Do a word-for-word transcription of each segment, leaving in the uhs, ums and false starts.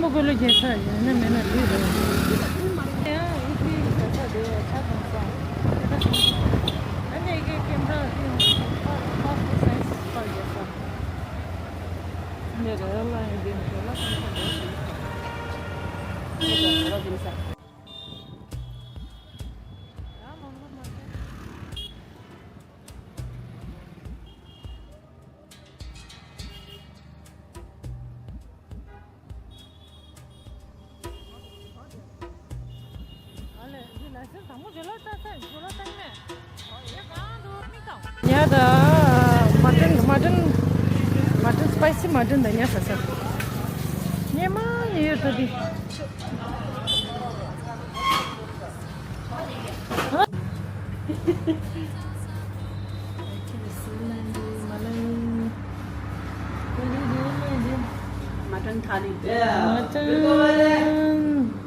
ཨོ་གོ་ལོ་རྒྱལ་ས་ཡིན་ན་མེད་ན་ལུས་རེད། ཡང་ཡུ་ཕི་ག་ས་དེ་ཆ་ཚང་ས། ཨ་ནི་ཀེ་མ་ར་དེ་ཡང་པཱ་སི་པོར་སའི་ཛི་པར་རྒྱག་ས། ཨ་ནི་རེ་ལ་ཡང་དེ་འདྲ་ལ་ཁང་ཁང་འདྲ་ཞིག་ཡོད་ས། ཉལ་ད། མ་ཊན་མ་ཊན་མ་ཊན་སི་པའི་སི་མ་ཊན་ད་ཉལ་ས་ས། ཉལ་མ་ཉལ་ཡོད་ད་དེ། མ་ཊན་ཐ་ལི། མ་ཊན།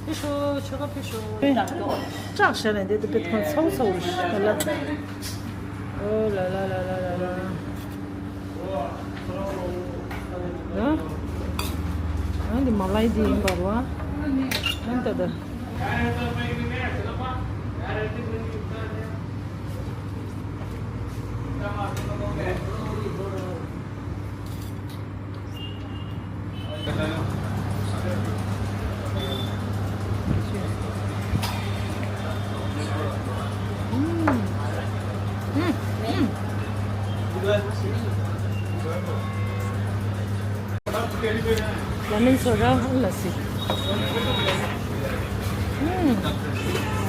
ཕེབས་ཤོག་ཆོ་ག་ཕེབས་ཤོག་སྐྲག་བྱས་ནས་འདི་དུ་དཔེ་ཐོན་ཚའུ་ཚའུ་རེད་ལ། ཨོ་ལ་ལ་ལ་ལ་ལ་ལ། ཨ། ཨ་འདི་མ་ལའི་འདི་ཡིན་པ་རེད་བ། ཨ་ད་ད། ལ་མིན་སོ་ཌ་ལ་སི། ཨུམ།